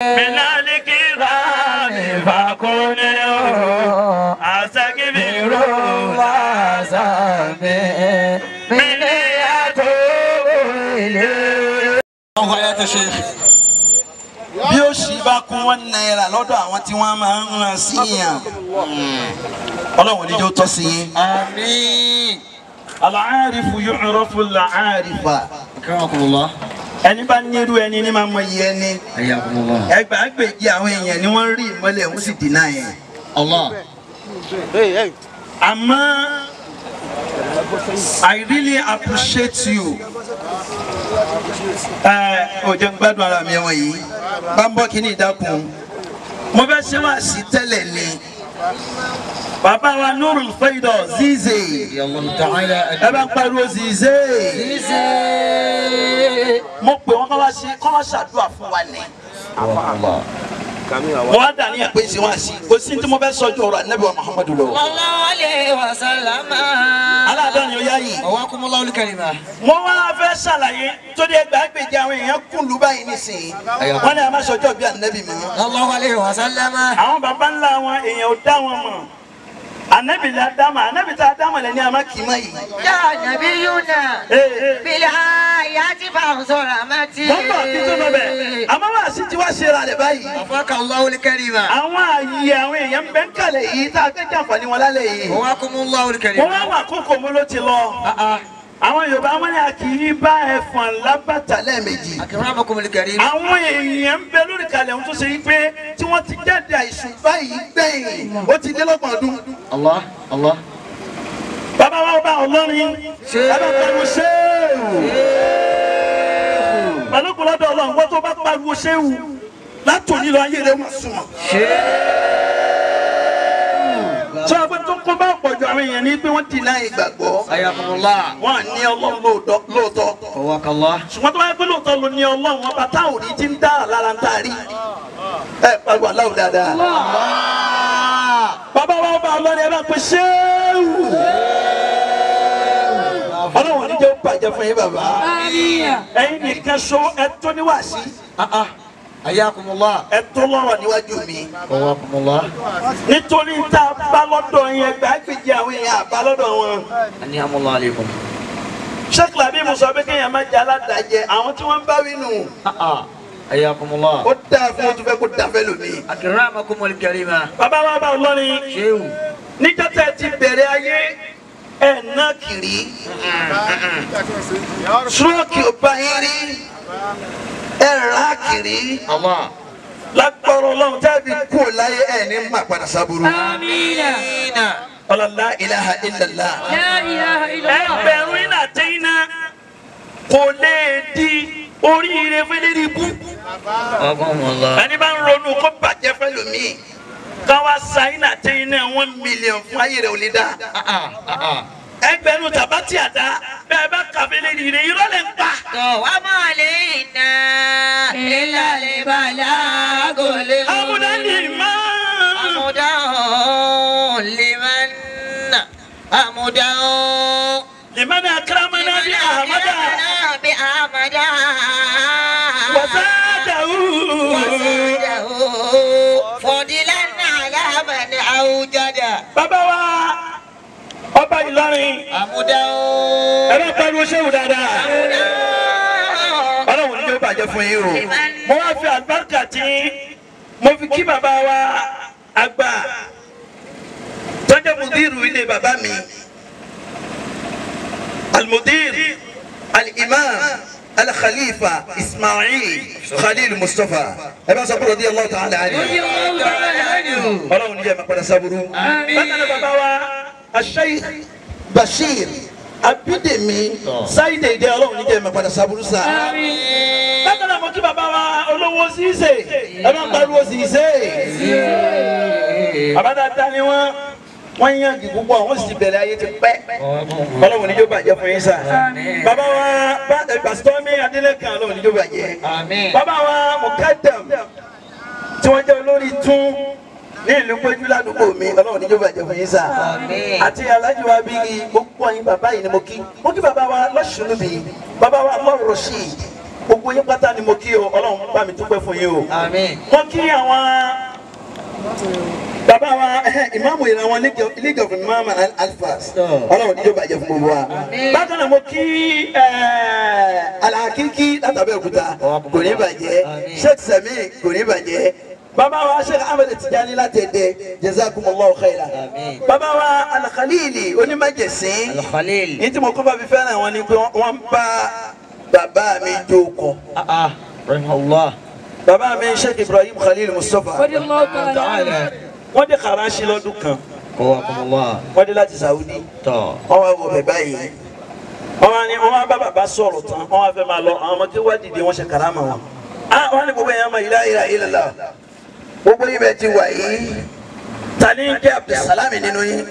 من الكرام فكن أستغفر الله ذنبي من أتوب إليه. Bí ó sì bá kún wọn náírà lọ́dọ̀ àwọn tí wọ́n máa ń ràn sí yàn Ọlọ́run ní jẹ́ ó tọ́ sí yín. Àmín. Al-aarifu yu'rafu al-aarifa. Akramakumullah. Ẹni bá nírú ẹni ní máa mọ iye ẹni. Hayyakumullah. Ẹgbàágbèjì àwọn èèyàn ni wọ́n rí ìmọ́lẹ̀ wọ́n sì dínà yẹn. Allah. Àmọ́ I really appreciate you. Ẹ ò jẹ́ n gbádùn ara mi ẹ̀wọ̀n yìí. Bá ń bọ́ kí ní ìdákun. Mo fẹ́ ṣe wá sí tẹ́lẹ̀ ni. Bàbá wa Nurul Faida Zize. Ẹ bá ń pariwo Zize. Zize. Mo pè wọ́n kọ́ wá ṣe kọ́ wá ṣàdúrà fún wa ni. Mo wá dà ní ẹ̀pẹ́ sí wá sí. Kò sí tí mo fẹ́ sọ ju ọ̀rọ̀ Ànábì wa Muhammadu lọ. Sallallahu alayhi wa sallam. Aláàdọ́ni ó yá yìí. Wakumullahu al-kalima. Wọ́n wá fẹ́ ṣàlàyé torí ẹgbàágbèje àwọn èèyàn kùn lù báyìí nísìnyí. Wọ́n ní a máa ṣọjọ́ bí Ànábì mọ́. Sallallahu alayhi wa sallam. Àwọn baba ńlá wọn èèyàn ò dá wọn mọ̀. Ànábì la dámọ̀, Ànábì tá a dámọ̀ lẹ́ni a máa kì í mọ́ yìí. Ya nabiyuna bil ayati fa'zuramaati. Wọ́n bọ̀ kí tó lọ bẹ̀. Àmọ́ wá sí ti wá ṣe ra rẹ̀ báyìí. Wafakallahu al-kalima. Àwọn ààyè àwọn èèyàn ń bẹ ń kalẹ̀ yìí tá a fẹ́ jàǹfààní wọn lálẹ́ yìí. Wakumullahu al-kalima. Wọ́n wá wà kókò mo ló ti lọ. Àwọn Yorùbá wọn ní a kì í bá ẹfọ̀n lábàtà lẹ́ẹ̀mejì. Akramakumul karim. Àwọn èèyàn ń bẹ lórí kalẹ̀ ohun tó ṣe yí pé tí wọ́n ti jáde àìsùn báyìí gbẹ̀yìn ó ti dé lọ́gbọ̀n ọdún. Allah Allah. Bàbá wa bá Ọlọ́rin ẹ bá pariwo ṣéèwù. Balógun lọ́dọ̀ Ọlọ́run wọ́n tó bá pariwo ṣéèwù látòní lọ ayé rẹ̀ wọ́n súnmọ́. Sọ pé tó kó bá pọ̀jù àwọn èèyàn ní pé wọ́n dì náà ìgbàgbọ́. Ayakumullah. Wọ́n ní Ọlọ́run lóòótọ́. Wafakallah. Ṣùgbọ́n tó bá yẹ pé lóòótọ́ ló ní Ọlọ́run ọba táwọn òní ti ń dá lára ń tà rí. Ẹ pariwo aláwọ̀ dáadáa. Bàbá wa ọba Ọlọ́run ẹ bá pe ṣéwù. Ọlọ́run ní jẹ́ ó bàjẹ́ fún yín bàbá. Ẹ̀yin nìkan ṣo ẹ tó níwàásí. Ayakumullah. Ẹ tó lọ́rọ̀ níwájú mi. Wafakumullah. Nítorí tá a bá lọ́dọ̀ yẹn gbàgbéjì àwọn èèyàn àbá lọ́dọ̀ wọn. Anihamullah alaykum. Sheikh Labi Musa pé kéèyàn má jẹ aládàjẹ àwọn tí wọ́n ń bá wí nù. Ayakumullah. Ó dáa fún ojú fẹ́ kó dáa fẹ́ lómi. Akramakumul karima. Bàbá wa bá Ọlọ́rin. Ṣéwù. Níjọ́ tẹ́ ti bẹ̀rẹ̀ ayé ẹ̀ ná kiri. Sùrọ́ọ̀kì ò bá yín rí. Ẹ̀ rà kiri. Allah. Lágbọ́rọ̀ Ọlọ́run tẹ́ fi kú láyé ẹ̀ ní má padà sábúrú. Amina. Ọlọ́lá ilaha illallah. La ilaha illallah. Ẹgbẹ̀rún iná àtẹ́yìnà kò lè di oríire fẹ́lẹ́rì ibú. Wafakumullah. Ẹni bá ń ronú kó bàjẹ́ fẹ́ lómi. Káwá sa iná àtẹ́yìnà 1 million fún ayé rẹ̀ ò lè dá. Ẹgbẹ̀rún tàbátì àdá bẹ́ẹ̀ bá kà fẹ́lẹ́rì rẹ̀ irọ́ lẹ̀ ń pa. Wa ma alayna illa al-balagul mubin. Amudan liman. Amudan liman. Amudan. Liman akramana bi ahmada. Bi ahmada. Wasadahu. Wasadahu. Fadilan ala man awjada. Bàbá wa ọba Ìlọrin. Amudan. Ẹ bá pariwo ṣéwù dáadáa. Ọlọ́run ní yóò bàjẹ́ fún yín o. Mo wá fi àlùbáríkà tí mo fi kí bàbá wa àgbà tọ́jú mùdírù ilé bàbá mi. Al-Mudir, Al-Imam, Al-Khalifa, Ismail, Khalil Mustapha. Ẹ bá sọ pé radiyallahu ta'ala anhu. Ọlọ́run ní jẹ́ máa padà sábúrú. Bákan náà bàbá wa Sheikh Bashir Abídèmí Sáyidé ìdí Ọlọ́run ní jẹ́ máa padà sábúrú sáà. Bákan náà mo kí bàbá wa olówó Ṣíṣe ẹ bá ń pariwo Ṣíṣe. Bàbá dáadáa ni wọ́n yàn kí púpọ̀ wọ́n sì ti bẹ̀rẹ̀ ayé ti pẹ́. Ọlọ́run ní yóò bàjẹ́ fún yín sà. Bàbá wa Pásítọ̀ Adélékan Ọlọ́run ní yóò bàjẹ́. Bàbá wa Mukadam tí wọ́n jẹ́ olórí tún ní ìlú péjú ládùúgbò mi Ọlọ́run ní yóò bàjẹ́ fún yín sà. Àti alájú wa bí gbogbo yín bàbá yìí ni mo kí. Mo kí bàbá wa lọ́sùnúbì bàbá wa lọ́rọ̀ sí i. Gbogbo yín pátá ni mo kí o, Ọlọ́run bá mi dúpẹ́ fún yín o. Àmín. Mo kí àwọn bàbá wa ìmáàmù ìran wọn League of Imam and Alfas. Ọlọ́run níjọ́ bàjẹ́ fún gbogbo wa. Bákan náà mo kí Alakiki látàbẹ́òkúta kò ní bàjẹ́, Sheikh Sami kò ní bàjẹ́. Bàbá wa Sheikh Ahmed Tijani láti Ẹdẹ, jazakumullahu khaira. Bàbá wa Al-Khalili onímọ̀jẹ̀sìn. Al-Khalil. Ní tí mo kọ́ bá fi fẹ́ràn wọn ni pé wọ́n bá bàbá mi jókòó. Rahimahullah. Bàbá mi Sheikh Ibrahim Khalil Mustapha. Wọ́n dé Karachi lọ́dún kan. Wọ́n dé láti Saudi. Wọ́n wá wọ bẹ̀ báyìí. Wọ́n wá bá bàbá sọ̀rọ̀ tán. Wọ́n wá fẹ́ máa lọ. Àwọn ọmọdé wá dìde wọ́n ṣe karama wọn. Wọ́n ní gbogbo ẹ̀yàn máa la ilaha illallah. Gbogbo yín bẹ́ẹ̀ ti wà yìí. Ta ni jẹ́ Abdulsalami nínú yín?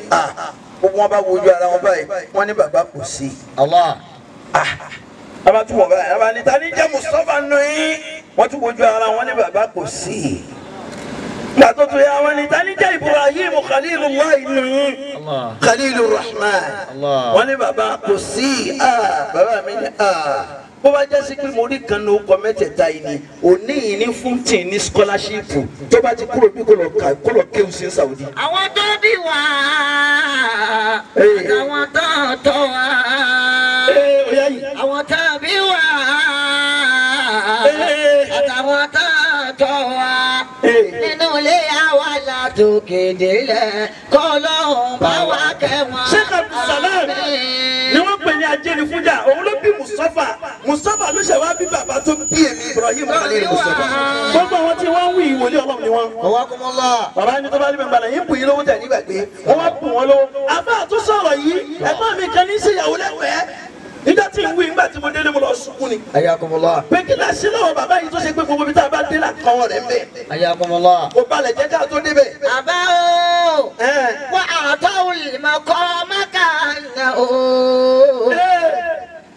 Gbogbo wọn bá wojú ara wọn báyìí. Wọ́n ní bàbá kò sí. Allah. Bàbá tún wọ̀ báyìí. Bàbá ní ta ni jẹ́ Mustapha nínú yín? Wọ́n tún wojú ara wọn ní bàbá kò sí. Gbàtọ́ tó yà wọ́n ní ta ni jẹ́ Ibrahim Khalilullah nínú yín? Khalilur Rahman. Wọ́n ní bàbá kò sí. Bàbá mi ní bó bá jẹ́ sí pé mo rí kan ní okọ̀ mẹ́tẹ̀ẹ̀ta yìí ni òní yìí ní fún tí ní scholarship tó bá ti kúrò bí kò lọ kéwù sí Saudi. Àwọn tó bí wá àtàwọn tó tọ́ wá àwọn tó bí wá àtàwọn tó tọ́ wá nínú ilé àwa látòkè délẹ̀ kọ́ lọ́hùn bá wá kẹ́ wọn. Sheikh Abdulsalam ni wọ́n pè ní ajẹ́nifújà, òun ló bí Mustapha. Mustapha ló ṣe wá bí bàbá tó bí èmi Ibrahim Khalil Mustapha. Gbogbo àwọn tí wọ́n ń wí ìwòlé Ọlọ́run ni wọ́n. Ọwọ́kùnmọ́lá. Bàbá ní tó bá ní bẹ̀rẹ̀ yín bù yín lówó tẹ̀ nígbàgbé. Wọ́n wá bù wọ́n lówó. Àbá àtúnṣọ̀rọ̀ yìí, ẹ̀gbọ́n mi kan ní í ṣèyàwó lẹ́wẹ̀ẹ́. Nígbà tí ń wí nígbà tí mo délé mo lọ sunkún ni. Ayakumullah. Pé kí la ṣe lọ́wọ́ bàbá yìí tó ṣe pé gbogbo ibi tá a bá dé là kọ́ rẹ̀ ń bẹ̀. Ayakumullah. Kò balẹ̀ jẹ́ ká tó débẹ̀. Àbá o, wà á tọ́ olùmọ̀kọ́ mọ́kà náà o.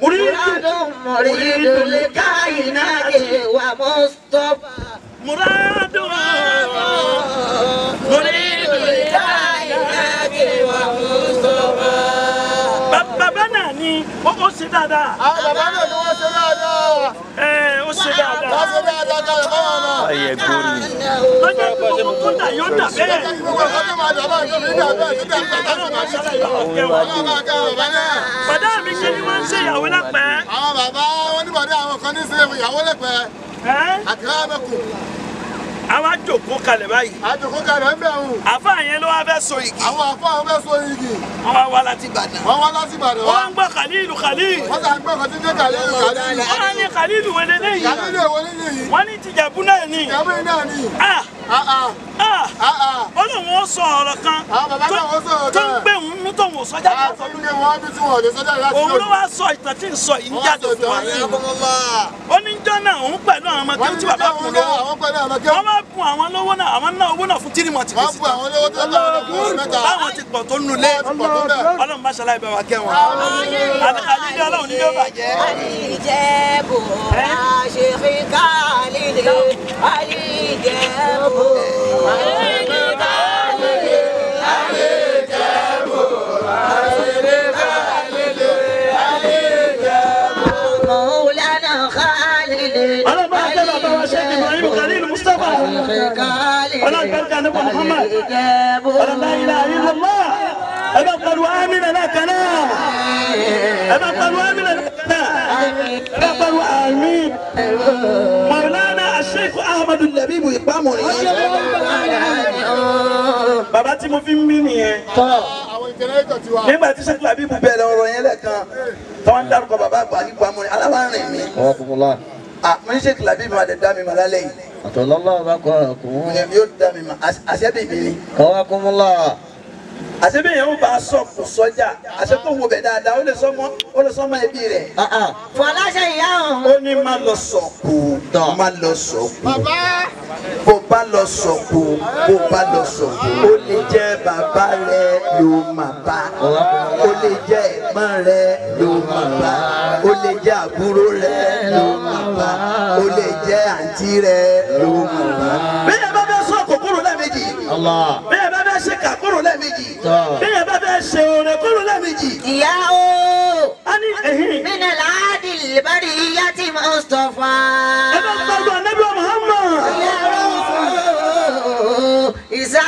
Muradu muridu lè ká iná wà Mustapha. Muradu muridu lè ká iná wà Mustapha. Bàbá náà ni ó ṣe dáadáa. Àwọn bàbá náà ni wọ́n ṣe dáadáa. Ó ṣe dáadáa. Wọ́n ṣe dáadáa kalẹ̀ fáwọn ọmọ. Ayé gbórí. Lọ́jọ́ tí gbogbo tó dà yóò dà bẹ́ẹ̀. Lọ́jọ́ tí gbogbo tó máa dà báyìí tó fi dà bẹ́ẹ̀ tó dà bẹ́ẹ̀ tó máa ṣe Ọlọ́run máa kẹ́ bàbá náà. Bàdá mi ṣe ni wọ́n ń ṣe ìyàwó lápẹ́. Àwọn bàbá wọn ní bàdá àwọn kan ní ṣe ìyàwó lẹ́pẹ́. Àkàrà mẹ́kù. Àwa jókòó kalẹ̀ báyìí. A jókòó kalẹ̀ ń bẹ̀ hùn. Àfáà yẹn ló wá fẹ́ so igi. Àwọn àfáà wọn fẹ́ so igi. Wọ́n wá wá láti Ìbàdàn. Wọ́n wá láti Ìbàdàn wá. Wọ́n ń gbọ́ Khalilu Khalil. Wọ́n sà ń gbọ́ kan tí ń jẹ́ Khalilu Khalil. Wọ́n á ní Khalilu wọlé léyìí. Khalilu èwo nínú yìí. Wọ́n ní tìjàbú náà ni. Tìjàbú náà ni. Ó lóun ó sọ ọ̀rọ̀ kan tó ń gbé òun nú tóun ò sọ jáde. Òun ló wá sọ ìtàn tí ń sọ yìí ń jáde fún wa. Ó ní jọ́ náà òun pẹ̀lú àwọn ọmọ kéwú tí bàbá kù lówó. Wọ́n máa bùn àwọn lówó náà, àwọn náà owó náà fún tírímọ̀tì kò sí tán. Báwọn ti pọ̀ tó nulẹ̀. Ọlọ́run bá ṣaláì bá wa kẹ́ wọn. Àlejò Ọlọ́run ní yóò bàjẹ́. Àlìjẹ́bù àṣírí kálílì. Àlìjẹ́bù àṣírí kálílì. Àlìjẹ́bù àṣírí kálílì. Àlìjẹ́bù. Mọ̀ọ́lánà kálílì. Ọlọ́run bá kẹ́ bàbá wa Sheikh Ibrahim Khalil Mustapha. Ọlọ́run bá kẹ́ ànábì Muhammad. Ọlọ́run la ilaha illallah. Ẹ bá pariwo àmín lẹ́ẹ̀kan náà. Ẹ bá pariwo àmín lẹ́ẹ̀kan náà. Ẹ bá pariwo àmín. Mọ̀lánà Sheikh Ahmadu Labibu Ìpamọ̀rin. Bàbá tí mo fi ń mí nìyẹn. Nígbà tí Sheikh Labibu bẹ̀rẹ̀ ọ̀rọ̀ yẹn lẹ́ẹ̀kan, tọ́wọ́n dárúkọ bàbá àgbà Ìpamọ̀rin, alábàárìn mi. Mo ní Sheikh Labibu máa dẹ̀ dá mi mà lálẹ́ yìí. Àtọ̀lọ́lọ́ bá kọ́ ọ̀kùn. Yóò dá mi mà, àṣẹ́bí mi ni. Kọ́wákúnmọ́lá. Àṣebí yẹn ń bá a sọ kò sọjà, àṣẹ kò wo bẹ̀ dáadáa, ó lè sọmọ ẹbí rẹ̀. Fọláṣẹ ìyá òun. Ó ní má lọ sọ̀kù, má lọ sọ̀kù. Bó bá lọ sọ̀kù, bó bá lọ sọ̀kù. Ó lè jẹ́ bàbá rẹ̀ ló máa bá. Ó lè jẹ́ ẹ̀gbọ́n rẹ̀ ló máa bá. Ó lè jẹ́ àbúrò rẹ̀ ló máa bá. Ó lè jẹ́ àǹtí rẹ̀ ló máa bá. Bí ẹ bá fẹ́ sọ̀kù kúrò lẹ́ẹ̀mejì. Bí ẹ bá fẹ́ ṣe kà kúrò lẹ́ẹ̀mejì. Bí ẹ bá fẹ́ ṣe oore kúrò lẹ́ẹ̀mejì. Ìyá o. A ní ẹ̀hìn. Mínà láàdì البرية مصطفى. النبي محمد. يا رب إذا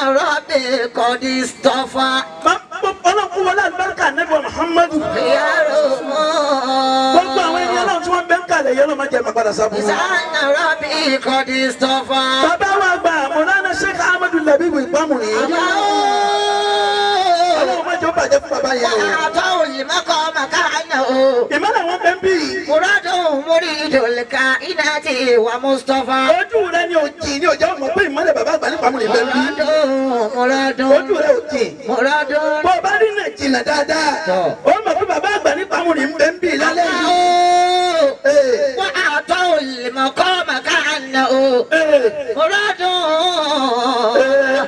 ربي قد اصطفى. Ọlọ́run wọlé àlùbáríkà Ànábì Muhammadu. يا رب Gbogbo àwọn ẹni Ọlọ́run tí wọ́n bẹ́ ń kalẹ̀ yẹn ló máa jẹ́ ìmọ̀padà sábúrú. إذا ربي قد اصطفى. Bàbá wa gbà Mọ̀lánà Sheikh Ahmadu Labibu Ìpamùrì. Ọlọ́run má jẹ́ ó bàjẹ́ fún bàbá yẹn o. وأعطوا المقام كأنه Ìmọ̀lẹ̀ wọn bẹ́ ń bì. مراد مريد الكائنات ومصطفى. Ojú rẹ ni òjì ní òjò mọ̀ pé ìmọ̀lẹ̀ bàbá àgbà ní Ìpamùrì bẹ́ ń bì. مراد Ojú rẹ òjì. مراد Bó o bá rí náà jìnnà dáadáa. Ó mọ̀ pé bàbá àgbà ní Ìpamùrì ń bẹ́ ń bì lálẹ́ yìí. وأعطوا المقام كأنه مراد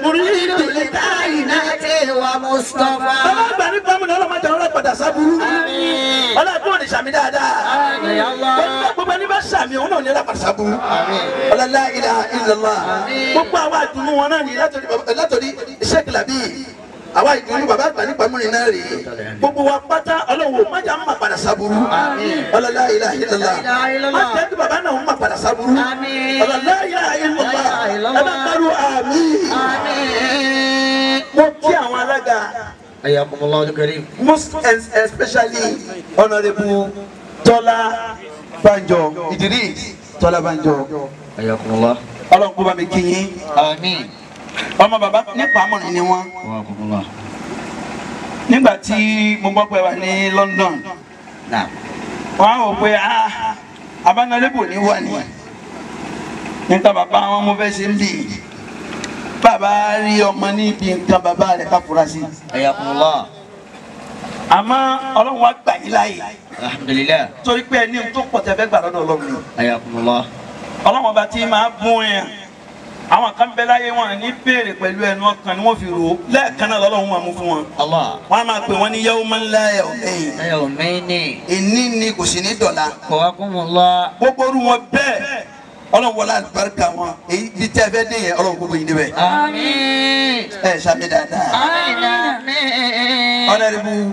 مريد الكائنات ومصطفى. Bàbá àgbà ní Ìpamùrì ọlọ́mọdé ọlọ́pàá sábúrú. Ọlọ́run kò ní sàmì dáadáa. Gbogbo ẹni bá sàmì òun náà ní ọlọ́pàá sábúrú. Ọlọ́lá ilaha illallah. Gbogbo àwa àdùnnú wọn náà ní látòrí Sheikh Labi. Àwa ìdùnnú bàbá àgbà ní Ìpamùrì náà rèé. Gbogbo wa pátá Ọlọ́run ò má jà ń má padà sábúrú. Ọlọ́lá ilaha illallah. Má jẹ́ kí bàbá náà ń má padà sábúrú. Ọlọ́lá ilaha illallah. Ẹ bá parọ́ àmín. Mo kí àwọn alága. حياكم الله الكريم. Most especially Honorable Tọ́lá Banjo Idris Tọ́lá Banjo. حياكم الله. Ọlọ́run kó bá mi kí yín. آمين. Ọmọ bàbá nípa àmọ̀rin ni wọ́n. حياكم الله. Nígbà tí mo gbọ́ pé wà ní London, نعم. wọ́n á wò pé abánalébò ní wà ní. Nípa bàbá wọn mo fẹ́ ṣe ń bì. Bàbá rí ọmọ níbi nǹkan bàbá rẹ̀ ká fura sí. حياكم الله. Àmọ́ Ọlọ́run wá gbà yín láàyè. الحمد لله. Torí pé ẹni tó pọ̀ tẹ́ fẹ́ gbà lọ́dọ̀ Ọlọ́run ni. حياكم الله. Ọlọ́run ọba tí máa bún yẹn àwọn kan bẹ láyé wọn ní béèrè pẹ̀lú ẹnu ọkàn ni wọ́n fi rò ó lẹ́ẹ̀kan náà lọ́lọ́run máa mú fún wọn. الله. Wọ́n á máa pè wọ́n ní yawman la yawmayn. يومين. Èní ni kò sì ní dọ̀la. قواكم الله. Gbogbo orú wọn bẹ́ẹ̀ Ọlọ́run wọlé àlùbáríkà wọn èyí bí tẹ́ fẹ́ dé yẹn Ọlọ́run gbogbo yìí débẹ̀. آمين. Ẹ ṣàmì dáadáa. آمين. Honorable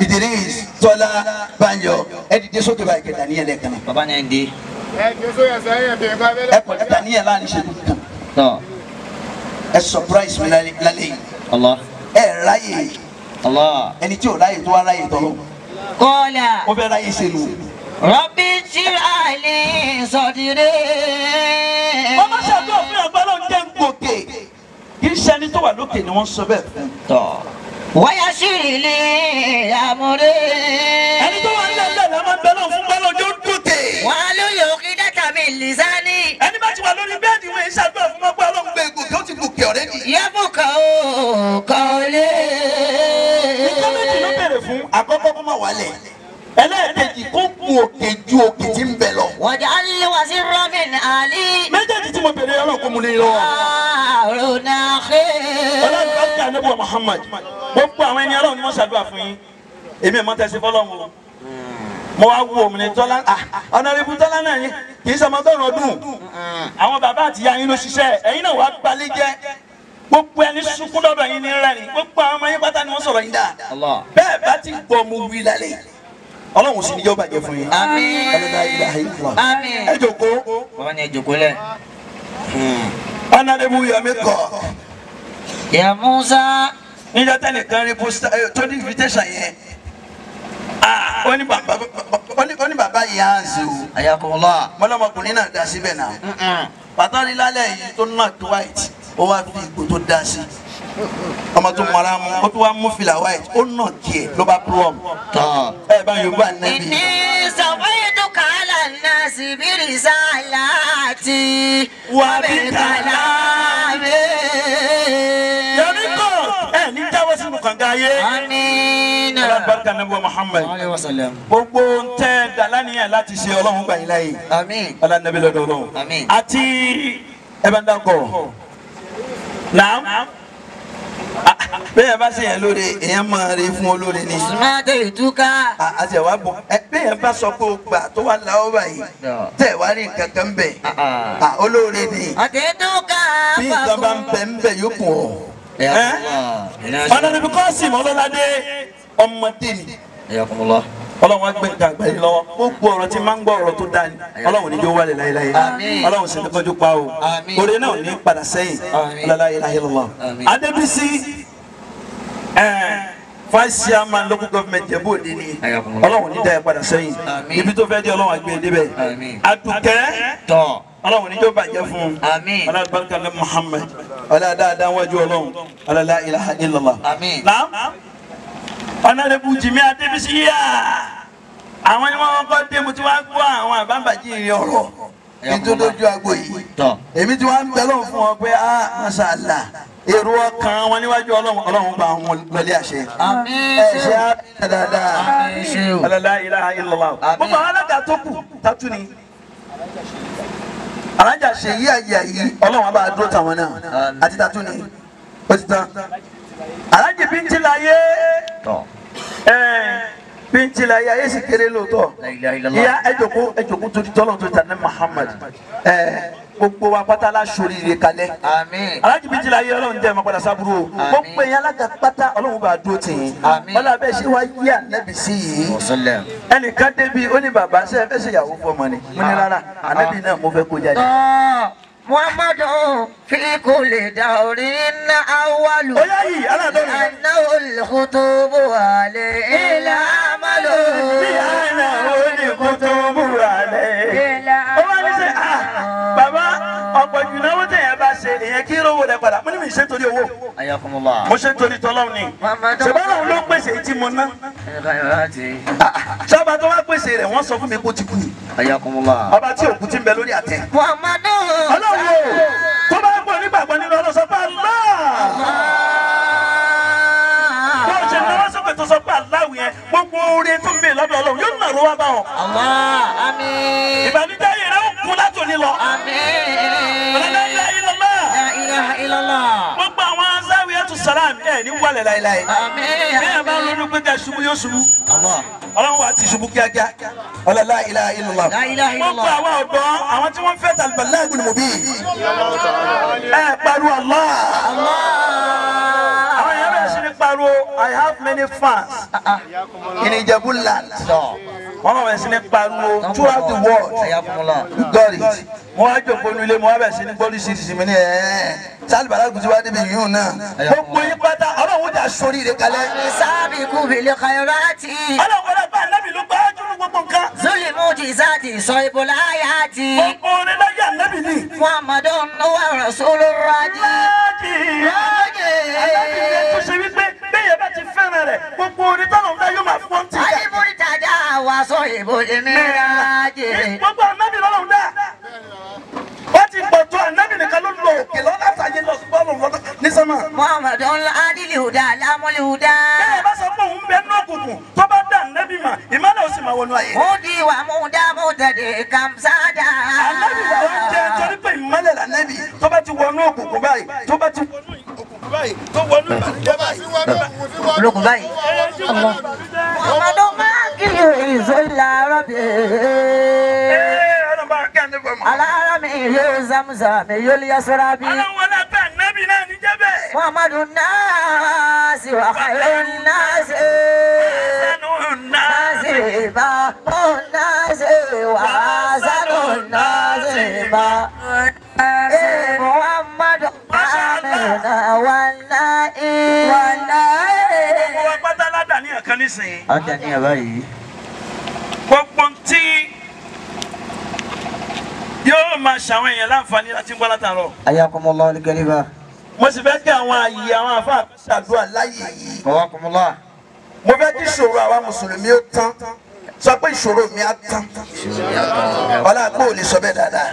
Idris Tọ́lá Banjo ẹ dìde sókè báyìí kẹta níyẹn lẹ́ẹ̀kan náà. Bàbá náà ń di. Ẹ jẹ́ sóyè sẹ́yìn ẹ̀bí nǹkan abẹ́rẹ́. Ẹ kọ̀ dàníyàn láàrin ìṣẹ́jú kan. Tọ́. Ẹ surprise mi lálẹ́ yìí. Allah. Ẹ ráyè Allah. ẹni tí ò ráyè tó wá ráyè tọ́lọ́. قال Ó fẹ́ ráyè ṣe nù. رب اشرح لي صدري. Wọ́n bá ṣàdúrà fún àgbà náà jẹ́ ń gòkè. Kì í ṣe ẹni tó wà lókè ni wọ́n sọ bẹ́ẹ̀ fún. Tọ́. ويسر لي أمري. Ẹni tó wà nílẹ̀ nílẹ̀ la máa ń bẹ náà fún bẹ́ẹ̀ lọ́jọ́ gòkè. واحلل عقدة من لساني Ẹni bá ti wà lórí bẹ́ẹ̀dì wọn ṣàdúrà fún ọgbà Ọlọ́run gbé gòkè ó ti gòkè ọ̀rẹ́dì. يفقهوا قولي. Nǹkan méjì ló béèrè fún àkọ́kọ́ kó má wálẹ̀. Ẹlẹ́ẹ̀kejì kó gun òkè ju òkè tí ń bẹ lọ. واجعل لي وزيرا من أهلي Méjèèjì tí mo béèrè Ọlọ́run kó mu lé lọ́wọ́. هارون أخي. Ọlọ́run bá kí Ànábì wa Muhammad. Gbogbo àwọn ẹni Ọlọ́run ni wọ́n ṣàdúrà fún yín. Èmi ẹ̀ mọ́ tẹ́sí fọlọ́run o. Mo wá wo òmìnir Tọ́lá ọ̀nàrẹ́bù Tọ́lá náà ni kì í ṣọmọ ọgọ́rùn ọdún. Àwọn bàbá àti ìyá yín ló ṣiṣẹ́ ẹ̀yin náà wàá gbalé jẹ́. Gbogbo ẹni sunkún lọ́dọ̀ yín ní rẹ́rìn. Gbogbo àwọn ọmọ yín pátá ni wọ́n sọ̀rọ̀ yín dáa. Allah. Bẹ́ẹ̀ bá ti gbọ́ mo wí lálẹ́. Ọlọ́run sì ní yóò bàjẹ́ fún yín. Àmín. Ọlọ́dà ilaha illallah. Àmín. Ẹ jókòó. Bàbá ní ìjókòó lẹ̀. Ọ̀nàrẹ́bù Yomi kọ̀. يا موسى. Níjọ́ tẹ́nìkan rí pósítà tó ní invitation yẹn. Ó ní bàbá yìí á ń ṣe o. حياكم الله. Mọ́lọ́mọkùnrin náà dá síbẹ̀ náà. Bàtà rí lálẹ́ yìí tó náà tó white ó wá fi ipò tó dá sí. Ọmọ tó mọra mú ó tó wá mú fìlà white ó nà tiẹ̀ ló bá plum. Tọ́. Ẹ bá Yorùbá nẹ́bí. إني صفيتك على الناس برسالاتي وبكلامي. Yomi kọ̀ ẹ ní jáwọ́ sínú kànga ayé. آمين. Ọlọ́run nàbí wa Muhammad. Alayhi wa sallam. Gbogbo ń tẹ́ dàlánìyàn láti ṣe Ọlọ́run gbà yín láàyè. Àmín. Ọlọ́run nàbí lọ́dọ̀ Ọlọ́run. Àmín. Àti ẹ bá ń dákọ̀. Nàám. Bẹ́ẹ̀ bá ṣe yẹn lóore, èèyàn máa rí fún olóore ni. سمعتك. Àti ẹ̀wá bọ̀. Bẹ́ẹ̀ bá sọ pé o gbà tó wà láwọ́ báyìí. Tẹ̀ wá rí nǹkan kan bẹ̀. Olóore ni. أتيتك Bí nǹkan bá ń bẹ̀ ń bẹ̀ yóò kù ọ́. حياكم الله. Ọ̀nà níbi kọ́sìm Ọlọ́ládé ọmọdé ni. حياكم الله. Ọlọ́run wá gbé nǹkan àgbáyé lọ́wọ́. Gbogbo ọ̀rọ̀ tí máa ń gbọ́ ọ̀rọ̀ tó dáa ni. Ọlọ́run ní jó wálé láéláé. Ọlọ́run sì ní kọjú pa o. Oore náà ní padà sẹ́yìn. La ilaha illallah. Adébísí vice chairman local government Ìjẹ̀bú Òde ni. Ọlọ́run ní dá ẹ padà sẹ́yìn. Ibi tó fẹ́ dé Ọlọ́run àgbẹ̀ débẹ̀. Adùkẹ́ Ọlọ́run ní jó bàjẹ́ fún un. Ọlọ́run barika ní Muhammad. Ọlọ́run dáadáa wájú Ọlọ́run. La ilaha illallah. Naam. Honorable Jimi Adébísí yá. Àwọn ni wọ́n kọ́ dé mo ti wá gbọ́ àwọn àbámbàjì ìrìn ọ̀rọ̀ nítorí agbo yìí. Èmi tí wọ́n ń bẹ lọ́hùn fún wọn pé ah masha Allah èrò ọkàn wọn níwájú Ọlọ́run Ọlọ́run bá wọn lọlé àṣẹ. Ẹ ṣe á bí dáadáa. La ilaha illallah. Gbogbo àwọn alága tó kù tátú ni. Alájà ṣe yí àyè yìí Ọlọ́run bá dúró tàwọn náà àti tátú ni. Ó ti tán. Alájì bíntì láyé. Bíntì láyé ayé sì kéré lóòótọ́. Ìyá ẹ jókòó torí tọ́lọ̀ tó ta ní Muhammad. Gbogbo wa pátá la sóríire kalẹ̀. Alájì bíntì láyé Ọlọ́run jẹ́ ẹ̀ máa padà sábúrú o. Gbogbo ẹ̀yin alága pátá Ọlọ́run bá dúró tì yín. Ọlọ́run abẹ́ ṣé wá yí ànábì sí yìí. Ẹnìkan débi ó ní bàbá ṣe é fẹ́ ṣe ìyàwó fún ọmọ ni. Mo ní rárá ànábì náà mo fẹ́ kó jáde. Muhammadu fi kulli dawrin awwalu. Oya yìí aládọ́rin. Annahu al-khutubu alayhi al-amalu. Bí annahu al-khutubu alayhi. Ó wá ní sẹ́ bàbá ọ̀pọ̀ jù náwó tẹ̀yẹ̀ bá ṣe èyàn kí rówó rẹ̀ padà. Mo ní mi ṣe torí owó. Ayakumullah. Mo ṣe torí tọ́lọ́run ni. Ṣèbára ló pèsè tí mo ná. Sábà tó wá pèsè rẹ̀ wọ́n sọ fún mi kó ti kú ni. Ayakumullah. Ọba tí òkú ti ń bẹ lórí àtẹ. Muhammadu. Ọlọ́run o tó bá pọ̀ nígbàgbọ́ nínú Ọlọ́run sọ pé Allah. Bó ṣe náwó sókè tó sọ pé Allah yẹn gbogbo oore tó ń bè lọ́dọ̀ Ọlọ́run yóò nàró wá bá wọn. Allah àmín. Ìbànújẹ́ yìí rẹ̀ ó kú látòní lọ. Àmín. La ilaha illallah. La ilaha illallah. Gbogbo àwọn Zawiyatu Salam ẹ̀ ní wàlẹ̀ láéláé. Àmín. Bí ẹ bá ronú pé ká ṣubú yóò ṣubú. Allah. Ọlọ́run wa ti ṣubú kíákíá. La ilaha illallah. La ilaha illallah. Gbogbo àwọn ọ̀dọ́ àwọn tí wọ́n fẹ́ Al-Balagul Mubin. Ẹ pariwo Allah. Allah. Àwọn èèyàn bẹ̀rẹ̀ sí ní pariwo I have many fans in Ijebu land. Wọ́n bẹ̀rẹ̀ sí ní pariwo throughout the world. You got it. Mo wá jókòó nílé mo wá bẹ̀rẹ̀ sí ní gbọ́dọ̀ sí ìsinmi ní sáàlì Bàlágùn tí wàá débi yìí náà. Gbogbo yín pátá Ọlọ́run jà sórí rẹ̀ kalẹ̀. Sabiqu bil khayrati. Ọlọ́run wọlé bá ànábì ló gbá jù gbogbo nǹkan. Zuli mujizati sahibul ayati. Gbogbo orin láyé ànábì ni. Muhammadun wa rasulur raji. Rájì. Ànábì ni tó ṣe wípé bẹ́ẹ̀ bá ti fẹ́ràn rẹ̀ gbogbo orin tọ́lọ̀ ń dá yóò máa fọ́n tì. Alimurtada wa sahibul miraji. Gbogbo ànábì lọ́lọ́run dá. Wọ́n ti pọ̀ tó ànábì nìkan ló lọ òkè lọ látàyè lọ bọ́ọ̀lù lọ́dọ̀ ní sánmà. Muhammadun adil huda lamul huda. Bẹ́ẹ̀ bá sọ pé òun bẹ nínú òkùnkùn tó bá dá ànábì mà ìmọ̀lẹ̀ ó sì máa wọnú ayé. Mudi wa muda mutadi kamsada. Ànábì làwọn jẹ torí pé ìmọ̀lẹ̀ lànábì tó bá ti wọnú òkùnkùn báyìí tó bá ti wọnú òkùnkùn báyìí tó wọnú ìbànújẹ́ báyìí. Olókùn báyìí. Muhammadun mákìlì ìzọlá rọ̀bì. Alára mi yóò zamzam yóò lè yasọ́ra bí. Ọlọ́run wọlé abẹ́ ànábì náà ní jẹ́ bẹ́ẹ̀. Muhammadu nasi wa khairun nasi. Nasi ba nasi wa hasanu nasi ba. Muhammadu amina wa nai. Wa nai. Gbogbo wa pátá ládàá ní ẹ̀kan nísìnyí. Ọjà ní ẹ̀ báyìí. Gbogbo tí yóò máa ṣàwọn èèyàn láǹfààní láti ń gbọ́ látàárọ̀. Ayakumullah al-kariba. Mo sì fẹ́ kí àwọn àyè àwọn àfáà ṣàdúrà láyè yìí. Qawakumullah. Mo fẹ́ kí ìṣòro àwa mùsùlùmí ó tán. Sọ pé ìṣòro mi á tán. Ọlá kó o lè sọ bẹ́ẹ̀ dáadáa.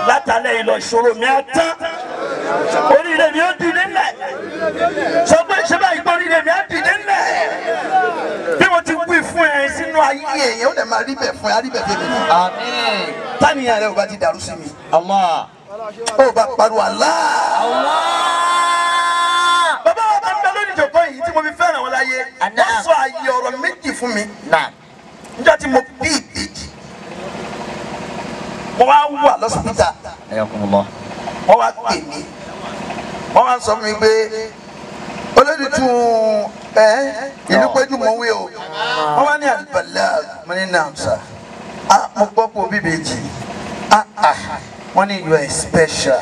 Látàlẹ́ yìí lọ ìṣòro mi á tán. Oríire mi ó dìde ńlẹ̀. Sọ pé ṣé báyìí pé oríire mi á dìde ńlẹ̀. Bí mo ti wí fún ẹ sínú ayé èèyàn ó lè máa rí bẹ̀ fún ẹ, á rí bẹ̀ fún mi. Àmín. Táníyàn rẹ ò bá ti dàrú sí mi. Allah. Ó bá pariwo Allah. Allah. Bàbá wa bá ń bẹ lórí ìjọkọ yìí tí mo fi fẹ́ràn wọn láyé. Wọ́n sọ àyè ọ̀rọ̀ méjì fún mi. Níjọ́ tí mo bí ìbejì. Mo wá wà lọ́sibítà. Ayakumullah. Wọ́n wá pè mí. Wọ́n wá sọ fún mi pé olódì tún Ìlú péjú mọ̀ wí o. Wọ́n wá ní àlùbàlà mo ní nàmsà. Mo gbọ́ pé òbí bèjì. Wọ́n ní you are special.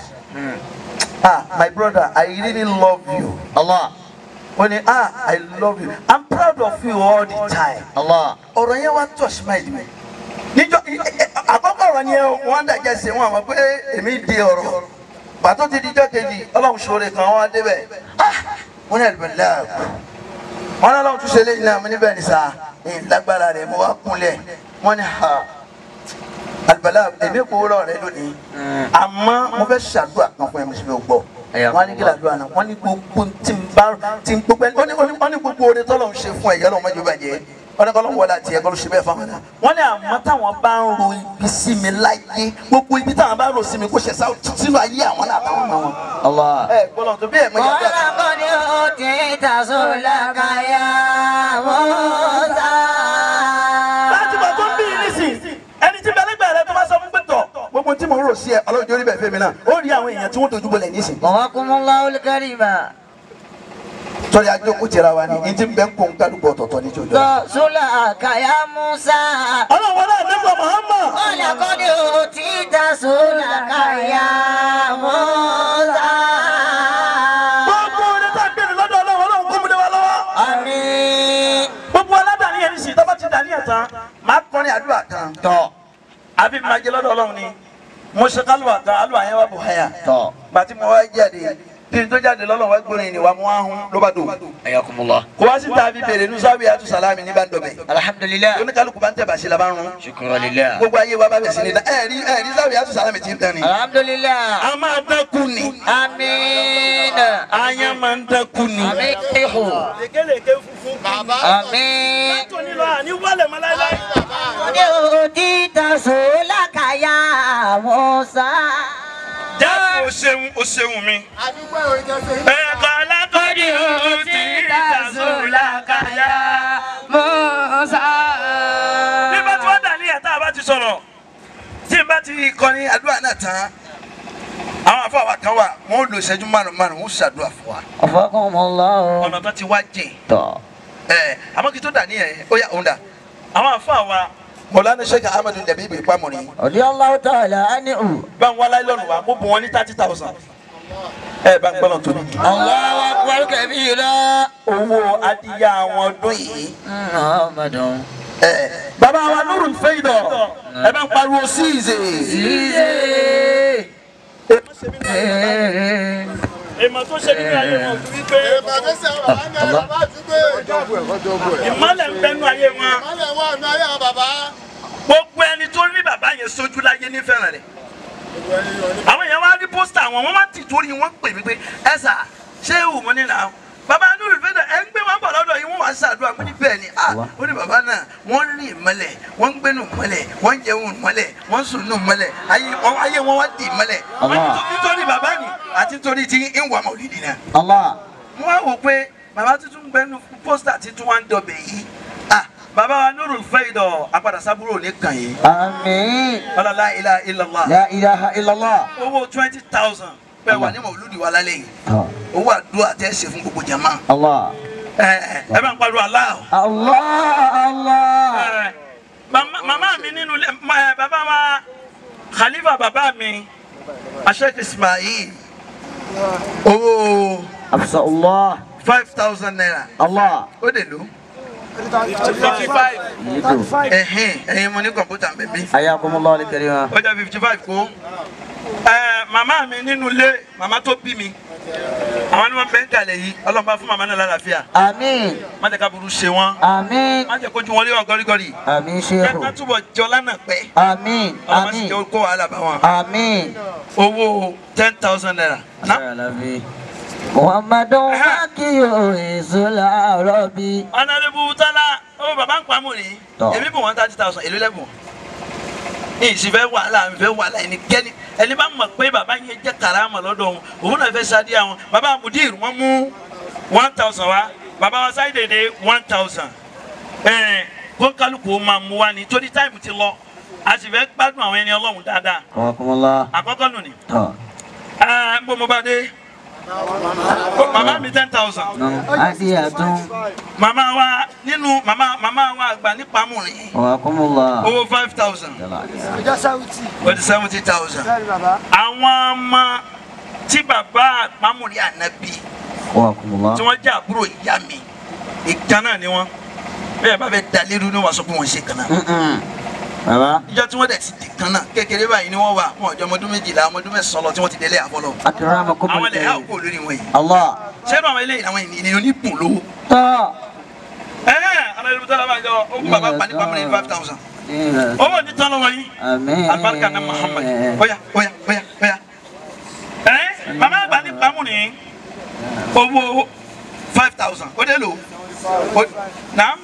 My brother, I really love you. Allah. Wọ́n ní I love you. I'm proud of you all the time. Allah. Ọ̀rọ̀ yẹn wá touch my mind. Níjọ́ àkọ́kọ́ ọ̀rọ̀ ni wọ́n dàjẹ́ sí wọn àwọn pé èmi di ọ̀rọ̀. Pàtó ti dijọ́ kejì, Ọlọ́run ṣoore kan wọ́n débẹ̀. Wọ́n ní àlùbọ̀lá. Wọ́n ní Ọlọ́run tún ṣe léyìn náà, mo ní bẹ́ẹ̀ ni sá. Lágbára rẹ̀ mo wá kúnlẹ̀. Wọ́n ní ha. Àlùbọ̀lá èmi kò rọ̀ rẹ lónìí. Àmọ́ mo fẹ́ ṣàdúrà kan fún ẹ, mo sì fẹ́ gbọ́. Wọ́n ní kí làdúrà náà, wọ́n ní gbogbo tí ń bá tí ń gbogbo ẹni, wọ́n ní gbogbo oore tọ́lọ́run ṣe fún ẹ, yọ́lọ́ mọ́jú bàjẹ́. Wọ́n ní kọ́ ló ń wọlé àti ẹ̀kọ́ ló ṣe bẹ́ẹ̀ fáwọn náà. Wọ́n ní àmọ́ táwọn bá ń ro ibi sí mi láyé, gbogbo ibi táwọn bá rò sí mi kó ṣe sá sínú ayé àwọn náà àtàwọn ọmọ wọn. Allah. Ẹ gbọ́dọ̀ tó bí ẹ̀ mọ ìyá Ọlọ́kọ̀dé ó ti tàṣó lákàyà Mùsá. Láti bọ̀ tó ń bí nísìn, ẹni tí bẹ́lẹ́gbẹ̀ rẹ tó bá sọ fún pé tọ̀, gbogbo tí mò ń rò sí ẹ, Ọlọ́run jórí bẹ́ẹ̀ fẹ́ mi náà, ó rí àwọn èèyàn tí wọ́n dojú bolẹ̀ nísìn. Wakumullahu al-karima. Tọ́lá àjọkú tira wa ni, ní ti bẹ́ẹ̀ kó ń kálukú ọ̀tọ̀ọ̀tọ̀ ní jòjò. Tàṣó lákàyà Mùsá. Ọlọ́run wọlé àdébọ̀ Muhammad. Ọlọ́kọ̀dé ó ti tàṣó lákàyà Mùsá. Gbogbo orin tá a gbèrè lọ́dọ̀ Ọlọ́run, Ọlọ́run kó mu dé wa lọ́wọ́. Àmín. Gbogbo aládàáni yẹn ní sìn, tọ́ bá ti dàní ẹ̀ tán, màá kọrin àdúrà kan. Tọ́. Àbí màá jẹ lọ́dọ̀ Ọlọ́run ni. Mo ṣe kálùwà tán, àlùwà yẹn wà bùháyà. Tọ́. Gbàtí mo wá jáde, tí n tó jáde lọ́lọ́ wá gbórin ni wà mú ahun ló bá dùn. Ayakumullah. Kò wá sí tàbí bèrè ní sábì àtú sàlámì ní bá ń dọ̀bẹ̀. Alhamdulillah. Oníkálukú bá ń tẹ̀ bàṣẹ la bá ń rún. Shukran lillah. Gbogbo ayé wa bá bẹ̀ sí ni dá. Ẹ̀rí sábì àtú sàlámì ti ń tán ni. Alhamdulillah. A máa dákú ni. Àmín. Ayan máa ń dákú ni. Àmín. Lékelèké funfun. Bàbá. Àmín. Látòní lọ àní wálẹ̀ mọ́ láéláé. Ọdẹ òdì tàṣó lákàyà Mùsá. Jáde o ṣeun o ṣeun mi. Àdúgbò ìròyìn ṣe. Ẹ̀ka alákọ̀ọ́dì òtí tàṣó lákàyà Mùsá. Nígbà tí wọ́n dà ní ẹ̀ta bá ti sọ̀rọ̀, tí n bá ti kọrin àdúrà náà tán, àwọn afọ àwa kan wà, wọ́n lò ìṣẹ́jú márùn-ún wọ́n ṣàdúrà fún wa. Afakumullah. Ọ̀nà tó ti wá jìn. Tọ́. Àmọ́ kí tó dà ní ẹ̀, ó yà òun dà. Àwọn afọ àwa Mọ̀lánà Sheikh Ahmadu Dabibu Ìpamọ̀rin. Radiyallahu ta'ala anhu. Bá ń wá láìlọ́nù wa, mo bùn wọn ní 30,000. Ẹ bá ń gbọ́dọ̀ tóbi. Allahu akbar kabira. Owó adìyẹ àwọn ọdún yìí. Muhammadun. Bàbá wa Nurul Faidọ̀, ẹ bá ń pariwo síìzì. Síse. Èèmọ̀ tó ṣe nínú ayé wọn kò wípé Èèmọ̀ tó ṣe àwọn bàbá náà bàbá àdúgbò. ìmọ́lẹ̀ ń bẹnu ayé wọn. Ìmọ̀lẹ̀ wà nínú ayé àwọn bàbá. Gbogbo ẹni tó rí bàbá yẹn sójú láyé nífẹ̀ẹ́ rẹ̀. Àwọn èèyàn wá rí pósítà wọn, wọ́n wá tì torí wọ́n pè mí pé ẹ sà ṣé ìwù mo ní nà. Bàbá Nurul Faidọ̀ ẹ ń gbé wọn bọ̀ lọ́dọ̀ yìí wọ́n wá ṣàdúrà mo ní bẹ́ẹ̀ ni. Ó ní bàbá náà wọ́n rí ìmọ́lẹ̀, wọ́n ń gbénu ìmọ́lẹ̀, wọ́n ń jẹun ìmọ́lẹ̀, wọ́n ń sùn nù ìmọ́lẹ̀, ayé wọn wá di ìmọ́lẹ̀. Nítorí bàbá ni àti nítorí tí ń wà mọ̀lídìí náà. Allah. Mo wá wò pé bàbá tuntun gbẹnu pósítà tuntun wá ń dọbẹ̀ yìí. Bàbá wa Nurul Faidọ̀ apàdà sábúrò ní kàn yìí. Àmín. Ọlá la ilaha illallah. La ilaha illallah. Owó 20,000 pẹ̀ wà ní mọ̀lúdì wa lálẹ́ yìí. Tọ́. Owó àdúrà tẹ́ ṣe fún gbogbo jàmá. Allah. Ẹ bá ń pariwo Allah. Allah Allah. Màmá mi nínú ilé, bàbá wa Khalifa bàbá mi. Sheikh Ismail. Owó Afsa Allah. 5,000 naira. Allah. Ó dè ló. 55. Ẹ̀yin mo ní kọ̀mpútà bẹ̀bí. Ayakumullah al-karima. Ó jẹ́ 55 kó. Màmá mi nínú ilé, màmá tó bí mi. Àwọn ni wọ́n bẹ́ ń kalẹ̀ yìí, Ọlọ́run bá fún màmá náà lálàáfíà. Àmín. Má jẹ́ ká burú ṣe wọ́n. Àmín. Má jẹ́ kójú wọn léwọ̀n gọ́rígọ́rí. Àmín ṣéhù. Kẹ́kẹ́ túbọ̀ jọ lánàá pẹ́. Àmín. Ọlọ́run má sì Àmín. jẹ́ kó wàhálà bá wọn. Àmín. Owó 10,000 naira. Muhammadun Makiyo Isula Rabi. Honorable Tọ́lá, owó bàbá ń pamọ́ ni. Èmi bù wọ́n 30,000, èló lẹ́bùn. Ìsì fẹ́ wàhálà, mi fẹ́ wàhálà ẹnikẹ́ni. Ẹni bá mọ̀ pé bàbá yẹn jẹ́ karama lọ́dọ̀ òun, òun náà fẹ́ ṣáde àwọn. Bàbá Mudir wọ́n mú 1,000 wá. Bàbá wa Sáyidédé 1,000. Kó kálukú máa mú wa ní torí táìmù ti lọ. A sì fẹ́ gbádùn àwọn ẹni Ọlọ́run dáadáa. Ayakumullah. Àkọ́kọ́ nù ni. Tọ́. Ń bọ́ mo bá dé. Màmá mi 10,000. Màmá wa nínú màmá wa àgbà nípa múrin. Owó 5,000. 70,000. Àwọn ọmọ tí bàbá Pamuri ànábì tí wọ́n jẹ́ àbúrò ìyá mi ìkan náà ni wọ́n. Bẹ́ẹ̀ bá fẹ́ da lérú ni wọ́n sọ pé wọ́n ṣe kan náà. Ìjọ tí wọ́n dẹ̀ ti di kan náà kékeré báyìí ni wọ́n wà wọn ọjọ́ ọmọdún 12 ọmọdún 9 lọ tí wọ́n ti délé àfọlọ́. Àwọn ilẹ̀ yà kó lórí wọn yìí. Sẹ́nu àwọn eléyìí àwọn ènìyàn oníbùn lówó. Ẹ̀ẹ́ bàbá pa ní Pamuri 5,000. Owó ní tán lọ́wọ́ yín. Alibarika na Muhammad. Oya oya oya oya. Ẹ̀ màmá àgbà ní Pamuri owó 5,000. Ó dé lò. Naam.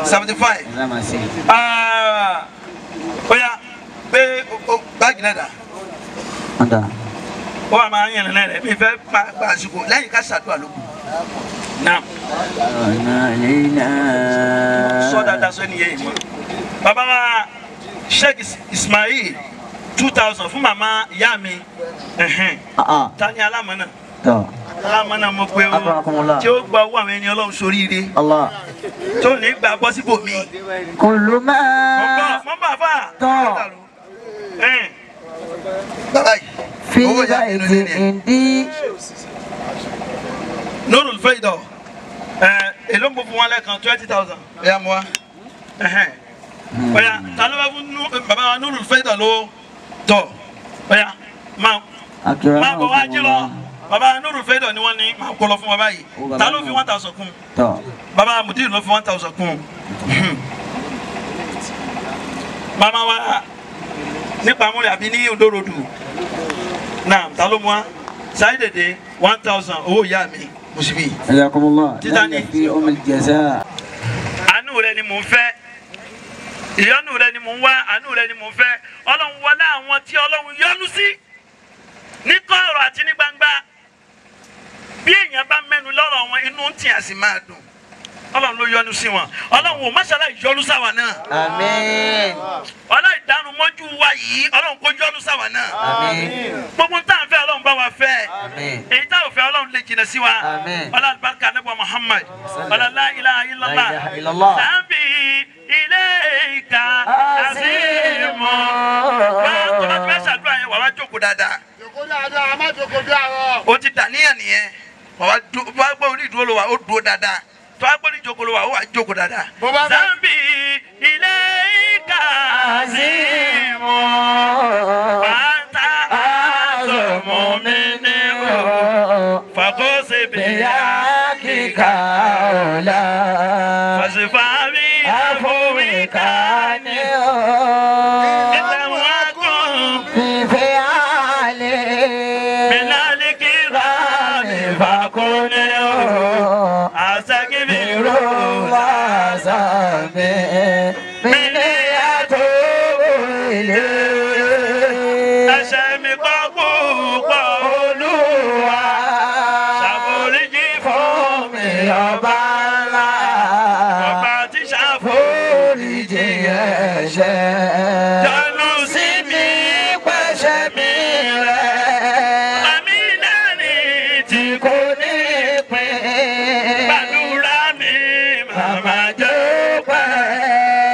75. Oya pé báàgì náà dà. Ó wà máa ń yànnà náà rẹ̀ mi fẹ́ gba àsìkò lẹ́yìn ká ṣàdúrà ló kù. Naam. Sọ dáadáa sọ ẹnìyẹn yìí mọ́. Bàbá wa Sheikh Ismail 2,000 fún màmá ìyá mi. Ta ni alámọ̀nà? Alámọ̀nà mo pe o tí ó gba owó àwọn ẹni Ọlọ́run sóríire tó ní gbà bọ́ síbò mi. Mọ̀ bá fà. Bàbá yìí owó ìyá mi ló ní ẹ̀. Nurul Faidọ̀ èló ń bọ̀ fún wọn lẹ́ẹ̀kan 20,000. Ẹ̀yà mu wa. Ọ̀yà ta ló bá fún bàbá wa Nurul Faidọ̀ lówó tọ̀ ọ̀yà máa bọ̀ wá jí lọ. Bàbá Nurul Faidọ̀ ni wọ́n ní máa kó lọ fún bàbá yìí. Ta ló fi 1,000 kún? Bàbá Mudir ló fi 1,000 kún. Màmá wa nípa amúlẹ̀ àbí ní Ondorodu. Náà ta ló mú wa? Sáyédèdè 1,000 owó ìyá mi mùsùlùmí. Títà ní. Àánú rẹ ni mò ń fẹ́. Ìyọ́nú rẹ ni mò ń wá. Àánú rẹ ni mò ń fẹ́. Ọlọ́run wọlé àwọn tí Ọlọ́run yọ́nú sí. Ní kọ̀rọ̀ àti ní gbangba. Bí èèyàn bá mẹ́nu lọ́rọ̀ wọn inú ń tì á sì máa dùn. Ọlọ́run ló yọ́nú sí wọn. Ọlọ́run ò máṣálá ìyọ́nú sáwa náà. Àmín. Ọlọ́run ìdánù mọ́jú wa yìí Ọlọ́run kó yọ́nú sáwa náà. Àmín. Gbogbo tá à ń fẹ́ Ọlọ́run bá wa fẹ́. Àmín. Èyí tá ò fẹ́ Ọlọ́run lè jìnnà sí wa. Àmín. Ọlọ́run barika nebo Muhammad. Ọlọ́run la ilaha illallah. La ilaha illallah. Sàbí ilé ìka àzìmọ̀. Wá tó bá ti fẹ́ ṣàdúrà yẹn wà wá jókòó dáadáa. Jókòó dáadáa, má jókòó bí àrọ̀. O ti dàníyàn nìyẹn. Wà wá gbọ́ orí ìdúró ló wà ó dúró dáadáa. Tó a gbọ́dọ̀ jókòó ló wà ó wà jókòó dáadáa. Zambi ilé ìka àzìmọ̀ bàtà àzọmọ mi ní o fàkóso bìyà kíkà ọ̀la fàṣìfàmì àfọwíkà ní o ìtàwọn akùn fífẹ́ àlè mìlálì kíra mi fàkóni o. Ẹ̀ṣẹ̀ mi kọ́ púpọ̀ Olúwa, ṣàforíjì fún mi ọba ńlá, ọba tí ṣàforíjì ẹ̀ṣẹ̀. Yọ́nú sí mi pẹ̀ṣẹ̀ mi rẹ̀. Àmì náà ni tí kò ní pín. Gbàdúrà mi màmá jẹ́ pẹ́.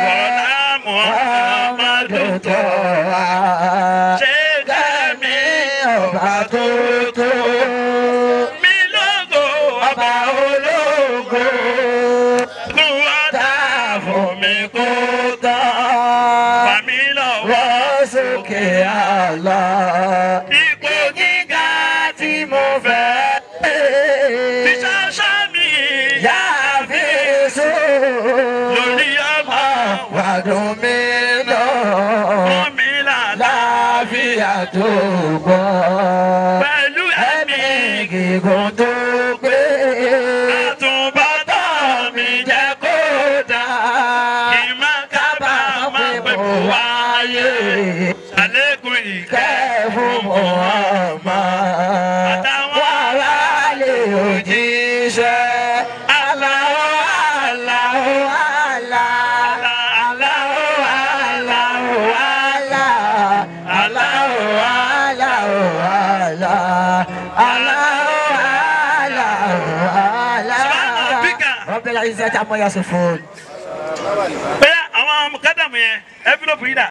Wọ̀lá Muhammadu tó wá. Ṣé kẹ́mi ọba tó tó. Mi lógo ọba ológo. Kú ọ̀tá fún mi kó tán. Fàmí lọ́wọ́ sókè àlá. Ipò gíga tí mo fẹ́. Ìṣàṣà mi. Yá fi sùn. Lórí ọmọ. Wàdùn mi lọ. Fún mi láàfíà tó gbọ́. Pẹ̀lú ẹ̀mí gígùn tó gbé. Àtúbọ̀tán mi jẹ́ kó dáa. Kì má kábàámọ̀ pé mo wáyé. Àlékún ìkẹ́ fún Muhammad. Àtàwọn aráàlú òjíṣẹ́. Allahu Allahu Allah. Allahu Allahu Allah. Allahu Allahu Allah. Allahu العزة عما يصفون. Bẹ́ẹ̀ àwọn mùkádàmù yẹn, envelope yìí dà.